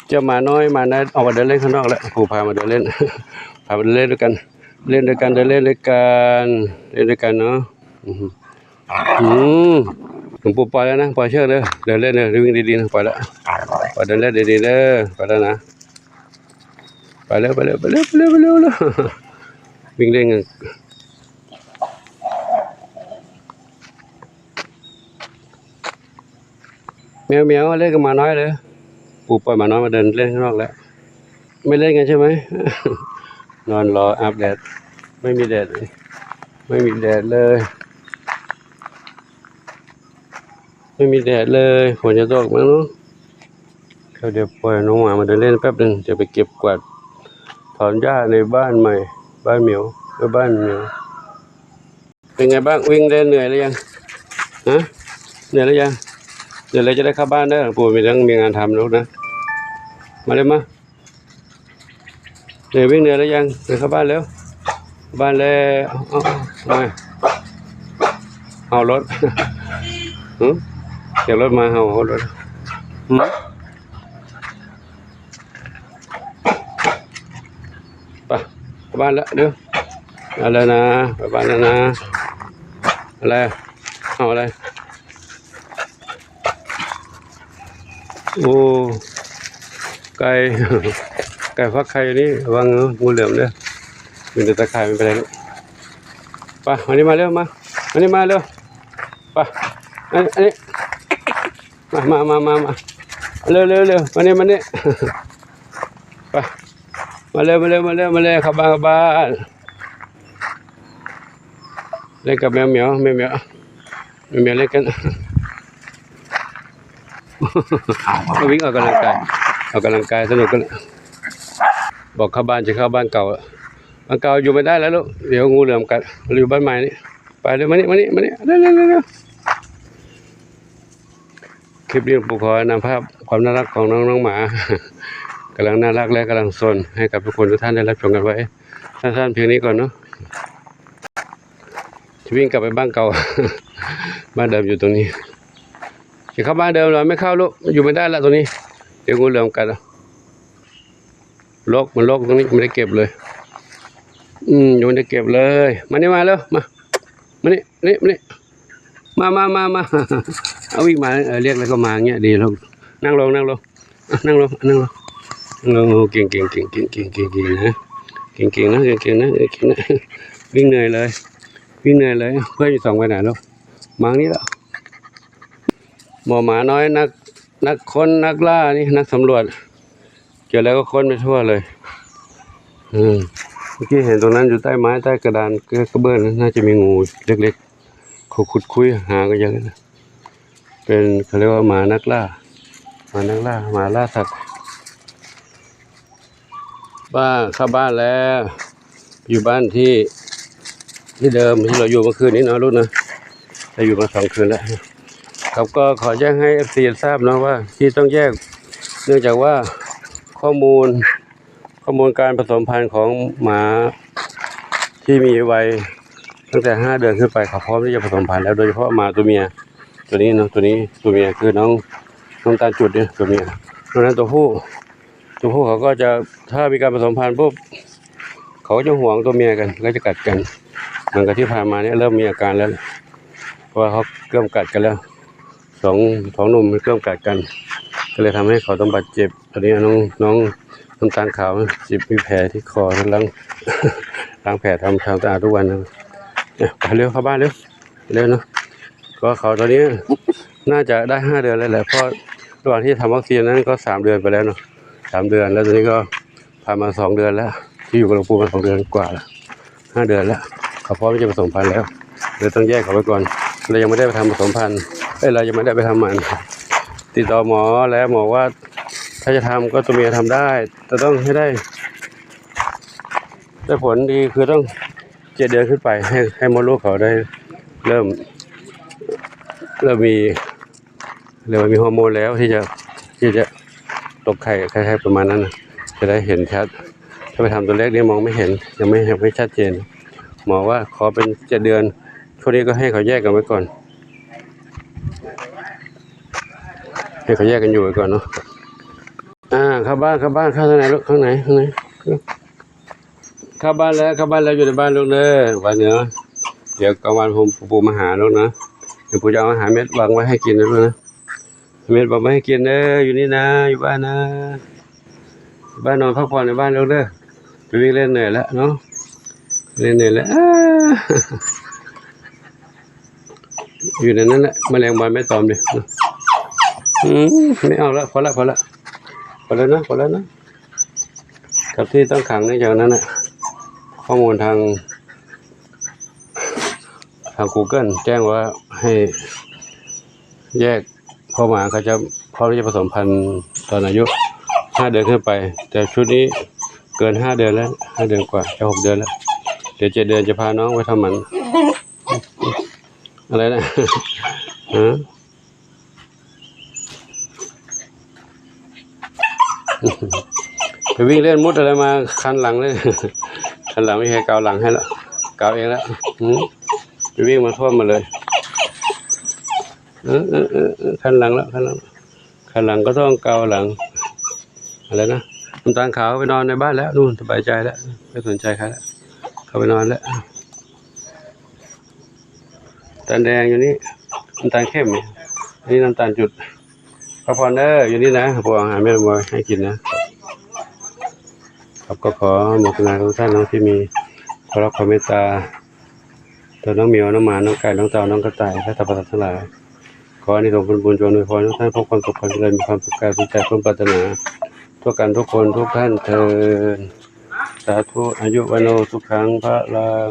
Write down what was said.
ເຈົ້າໝານ້ອຍ ໝານ້ອຍອອກມາເດີນເລ່ນຂ້າງນອກແລ້ວ ຜູ້ພາມາເດີນເລ່ນ ພາມາເດີນເລ່ນດ້ວຍກັນ ເລ່ນດ້ວຍກັນ ເດີນເລ່ນດ້ວຍກັນ ເລ່ນດ້ວຍກັນເນາະ. ອືມ ອືມ ຫຼວງປູ່ປ່ອຍແລ້ວນະ ປ່ອຍເຊືອກເດີ ເດີນເລ່ນເດີ ວິ່ງດີໆນະ ປ່ອຍແລ້ວ ປ່ອຍເດີນເລ່ນດີໆເດີ ໄປແລ້ວນະ ໄປເລີວ ໄປເລີວ ໄປເລີວ ໄປເລີວ ໄປເລີວ ໄປເລີວ ວິ່ງເລ່ນກັນ. ແມວໆ ມາເລ່ນກັບໝານ້ອຍເດີ ປູ່ປ່ອຍໝານ້ອຍມາເດີນເລ່ນຂ້າງນອກແລ້ວ. ໄມ່ເລ່ນກັນໃຊ່ໄໝ? ນອນລໍອາບແດດ ໄມ່ມີແດດ ໄມ່ມີແດດເລີຍ ໄມ່ມີແດດເລີຍ ຝົນຈະຕົກແລ້ວເນາະ. ດຽວປ່ອຍນ້ອງໝາມາເດີນເລ່ນແປັບໜຶ່ງ ຈະໄປເກັບກວາດຖອນຫຍ້າໃນບ້ານໃໝ່ ບ້ານໝຽວ ເອີ ບ້ານໝຽວ. ເປັນໄງບ້າງ? ວິ່ງໄດ້ເໜື່ອຍຫຼືຍັງ? ຮະ? ເໜື່ອຍຫຼືຍັງ? ເໜື່ອຍແລ້ວຈະໄດ້ເຂົ້າບ້ານເດີ ປູ່ມີທັງ ມີງານທຳລູກນະ. ມາເລັວ ມາ. ເໜື່ອຍ ວິ່ງເໜື່ອຍແລ້ວຍັງ? ໄປເຂົ້າບ້ານເລັວ. ບ້ານແລ້ວ. ເອົາ ເອົາ ເອົາ ມາ ເອົາລົດ. ຫຶ? ສຽງລົດມາ ເຮົາ ເຮົາລົດ. ຫຶ? ໄປ ໄປບ້ານລະເດີ ເອົາແລ້ວນະ ໄປບ້ານແລ້ວນະ. ອະໄລ ເອົາອະໄລ? ໂອ້ ໄກ່ ໄກ່ຟັກໄຂ່ຢູ່ນີ້ ລະວັງເດີ ງູເຫຼືອມເດີ ມີແຕ່ຕາຂ່າຍ ມັນໄປໄດ້ລູກ. ໄປ ມານີ້ມາເລັວ ມາ ມານີ້ມາເລັວ ໄປ ອັນ ອັນນີ້ ມາ ມາ ມາ ມາ ມາ ເລັວ ເລັວ ເລັວ ມານີ້ ມານີ້ ໄປ ມາເລັວ ມາເລັວ ມາເລັວ ມາເລັວ ເຂົ້າບ້ານ ເຂົ້າບ້ານ ເຫຼັ້ນກັບແມວໝຽວ ແມວໝຽວ ແມວໝຽວເຫຼັ້ນກັນ ມາວິ່ງອອກກຳລັງກາຍ ອອກກຳລັງກາຍສະໜຸກກັນ ບອກເຂົ້າບ້ານ ຈະເຂົ້າບ້ານເກົ່າ ບ້ານເກົ່າຢູ່ໄມ່ໄດ້ແລ້ວລູກ ດຽວງູເຫຼືອມກັດ ຢູ່ບ້ານໃໝ່ນີ້ ໄປເລັວ ມານີ້ ມານີ້ ມານີ້ ເລັວ ເລັວ ເລັວ ເລັວ. ຄລິບນີ້ປູ່ຂໍນຳພາບຄວາມໜ້າລັກຂອງນ້ອງ ນ້ອງໝາ ກຳລັງໜ້າລັກ ແລະ ກຳລັງຊົນ ໃຫ້ກັບທຸກຄົນທຸກທ່ານໄດ້ຮັບຊົມກັນໄວ້ສັ້ນໆພຽງນີ້ກ່ອນເນາະ ຈະວິ່ງກັບໄປບ້ານເກົ່າ ບ້ານເດີມຢູ່ຕົງນີ້ ຈະເຂົ້າບ້ານເດີມແລ້ວ ໄມ່ເຂົ້າລູກ ຢູ່ໄມ່ໄດ້ລະຕົງນີ້ ດຽວງູເຫຼືອມກັດ ລົກ ມັນລົກ ຕົງນີ້ຍັງບໍ່ໄດ້ເກັບເລີຍ ອືມ ຍັງບໍ່ໄດ້ເກັບເລີຍ ມານີ້ມາເລັວ ມາ ມານີ້ ນີ້ ມານີ້ ມາ ມາ ມາ ມາ ເອົາ ວິ່ງມາ ເອີ ລຽກແລ້ວກໍມາ ເງຍດີລູກ ນັ່ງລົງ ນັ່ງລົງ ນັ່ງລົງ ນັ່ງລົງ ນັ່ງລົງ ໂອ້ ເກັ່ງ ເກັ່ງ ເກັ່ງ ເກັ່ງ ເກັ່ງ ເກັ່ງ ເກັ່ງນະ ເກັ່ງ ເກັ່ງນະ ເກັ່ງ ເກັ່ງນະ ເກັ່ງນະ ວິ່ງເໜື່ອຍເລີຍ ວິ່ງເໜື່ອຍເລີຍ ເພື່ອນຢູ່ສອງໄປໄຫນລູກ ມານີ້ລະ ໝໍໝານ້ອຍ ນັກ ນັກຄົ້ນນັກລ່ານີ້ ນັກສຳຫຼວດ ເຈີແລ້ວກໍຄົ້ນໄປທົ່ວເລີຍ ເອີ ເມື່ອກີ້ເຫັນຕົງນັ້ນ ຢູ່ໃຕ້ໄມ້ໃຕ້ກະດານກະເບື້ອງນັ້ນ ໜ້າຈະມີງູເລັກໆ ເຂົາຂຸດຄຸຍຫາກັນຢ່າງນັ້ນ ເປັນ ເຂົາຮຽກວ່າໝານັກລ່າ ໝານັກລ່າ ໝາລ່າສັດ. ບ້ານ ເຂົ້າບ້ານແລ້ວ ຢູ່ບ້ານທີ່ ທີ່ເດີມທີ່ເຮົາຢູ່ເມື່ອຄືນນີ້ເນາະລູກເນາະ ໄດ້ຢູ່ມາສອງຄືນແລ້ວ ຄັບ ກໍຂໍແຈ້ງໃຫ້ເອັຟຊີຊາບເນາະວ່າ ທີ່ຕ້ອງແຍກ ເນື່ອງຈາກວ່າຂໍ້ມູນ ຂໍ້ມູນການປະສົມພັນຂອງໝາທີ່ມີໄວຕັ້ງແຕ່ຫ້າເດືອນຂຶ້ນໄປ ເຂົາພ້ອມທີ່ຈະປະສົມພັນແລ້ວ ໂດຍສະເພາະໝາຕົວເມຍຕົວນີ້ເນາະ ຕົວນີ້ຕົວເມຍຄືນ້ອງ ນ້ອງຕານຈຸດນີ້ຕົວເມຍ ນອກນັ້ນຕົວຜູ້ ຕົວຜູ້ເຂົາກໍຈະ ຖ້າມີການປະສົມພັນປຸບ ເຂົາກໍຈະຫວງຕົວເມຍກັນ ກໍຈະກັດກັນ ຫຼັງຈາກທີ່ຜ່ານມານີ້ເລີ່ມມີອາການແລ້ວ ເພາະວ່າເຂົາເລີ່ມກັດກັນແລ້ວ ສອງ ສອງໜຸ່ມເລີ່ມກັດກັນ ກໍເລີຍທຳໃຫ້ເຂົາຕ້ອງບາດເຈັບ. ຕອນນີ້ນ້ອງ ນ້ອງນ້ຳຕານຂາວຊິມີແຜທີ່ຄໍ ກຳລັງລ້າງແຜ ທຳຄວາມສະອາດທຸກວັນ. ໄປເລັວ ເຂົ້າບ້ານເລັວ ເລັວເນາະ. ກໍເຂົາຕອນນີ້ໜ້າຈະໄດ້ຫ້າເດືອນແລ້ວແຫຼະ ເພາະລະຫວ່າງທີ່ທຳວັກຊີນນັ້ນກໍສາມເດືອນໄປແລ້ວເນາະ ສາມເດືອນແລ້ວ. ຕອນນີ້ກໍຜ່ານມາສອງເດືອນແລ້ວ ທີ່ຢູ່ກັບຫຼວງປູ່ມາສອງເດືອນກວ່າແລ້ວ ຫ້າເດືອນແລ້ວ ເຂົາພ້ອມທີ່ຈະປະສົມພັນແລ້ວ ເລີຍຕ້ອງແຍກເຂົາໄວ້ກ່ອນ. ເຮົາຍັງບໍ່ໄດ້ໄປທຳປະສົມພັນ ເອີ ເຮົາຍັງບໍ່ໄດ້ໄປທຳໝັ່ນ. ຕິດຕໍ່ໝໍແລ້ວ ໝໍວ່າຖ້າຈະທຳກໍຕົວເມຍທຳໄດ້ ແຕ່ຕ້ອງໃຫ້ໄດ້ ໄດ້ຜົນດີ ຄືຕ້ອງເຈັດເດືອນຂຶ້ນໄປ ໃຫ້ ໃຫ້ມົດລູກເຂົາໄດ້ເລີ່ມ ເລີ່ມມີ ເລີຍວ່າມີຮໍໂມນແລ້ວທີ່ຈະ ທີ່ຈະຕົກໄຂ່ ຄ້າຍໆປະມານນັ້ນນະ ຈະໄດ້ເຫັນຊັດ. ຖ້າໄປທຳຕົວເລັກນີ້ມອງໄມ່ເຫັນ ຍັງໄມ່ ຍັງໄມ່ຊັດເຈນ. ໝໍວ່າຂໍເປັນເຈັດເດືອນ ຊ່ວງນີ້ກໍໃຫ້ເຂົາແຍກກັນໄວ້ກ່ອນ ໃຫ້ເຂົາແຍກກັນຢູ່ໄວ້ກ່ອນເນາະ. ອາ ເຂົ້າບ້ານ ເຂົ້າບ້ານ ເຂົ້າທາງໃນລູກ ທາງໃນ ທາງໃນ ເຂົ້າບ້ານແລ້ວ ເຂົ້າບ້ານແລ້ວ ຢູ່ໃນບ້ານລູກເດີ ວັນນີ້ເນາະ. ດຽວກາງວັນພູມ ປູ່ມາຫາລູກນະ ດຽວປູ່ຈະເອົາອາຫານເມັດວາງໄວ້ໃຫ້ກິນນະລູກນະ ເມັດວາງໄວ້ໃຫ້ກິນເດີ ຢູ່ນີ້ນະ ຢູ່ບ້ານນະ ບ້ານນອນພັກຜ່ອນໃນບ້ານລູກເດີ. ໄປວິ່ງເລ່ນເໜື່ອຍແລ້ວເນາະ ເລ່ນເໜື່ອຍແລ້ວ ຢູ່ໃນນັ້ນແຫຼະ ມາແລງວັນໄມ້ຕອມເດ. ອືມ ໄມ່ເອົາລະ ພໍລະ ພໍລະ ພໍແລ້ວນະ ພໍແລ້ວນະ. ກັບທີ່ຕ້ອງຂັງເນື່ອງຈາກນັ້ນນະ ຂໍ້ມູນທາງ ທາງ Google ແຈ້ງວ່າໃຫ້ແຍກ ເພາະໝາເຂົາຈະ ພ້ອມທີ່ຈະປະສົມພັນຕອນອາຍຸຫ້າເດືອນຂຶ້ນໄປ ແຕ່ຊຸດນີ້ເກີນຫ້າເດືອນແລ້ວ ຫ້າເດືອນກວ່າ ຈະຫົກເດືອນແລ້ວ ເຫຼືອເຈັດເດືອນ ຈະພານ້ອງໄປທຳໝັນ ອະໄລນະ ຮະ ໄປວິ່ງເລ່ນມຸດອະໄລມາຄັນຫຼັງເລີຍ ຄັນຫຼັງມີໃຜກາວຫຼັງໃຫ້ລະ ກາວເອງລະ ຫື ໄປວິ່ງມາທົ່ວມມາເລີຍ ເອີ ເອີ ເອີ ເອີ ຄັນຫຼັງລະ ຄັນຫຼັງ ຄັນຫຼັງກໍຕ້ອງກາວຫຼັງ ອະໄລນະ ນ້ຳຕານຂາວໄປນອນໃນບ້ານແລ້ວ ນູ້ນ ສະບາຍໃຈແລ້ວ ໄມ່ສົນໃຈໃຄແລ້ວ ເຂົ້າໄປນອນແລ້ວ. ນ້ຳຕານແດງຢູ່ນີ້ ນ້ຳຕານເຂັ້ມ ອັນນີ້ນ້ຳຕານຈຸດ ພັກຜ່ອນເດີ ຢູ່ນີ້ນະ ພວກອາຫານແມ່ນບໍ່ໃຫ້ກິນນະ ຄັບ ກໍຂໍອະນຸໂມທະນາກັບທຸກທ່ານເນາະ ທີ່ມີຄວາມຮັກຄວາມເມດຕາຕໍ່ນ້ອງໝຽວ ນ້ອງໝາ ນ້ອງໄກ່ ນ້ອງເຕົ່າ ນ້ອງກະຕ່າຍ ແລະ ທັບປະສາທັງຫຼາຍ. ຂໍອານິສົງຜົນບຸນຈົ່ງອຳນວຍພອນໃຫ້ທຸກທ່ານພົບຄວາມສຸກຄວາມຈະເລີນ ມີຄວາມສຸກກາຍສຸກໃຈ ສົມປາດຖະໜາທົ່ວກັນທຸກຄົນທຸກທ່ານເທີ້ນ ສາທຸ ອາຍຸ ວັນໂນ ສຸຂັງ ພະລັງ.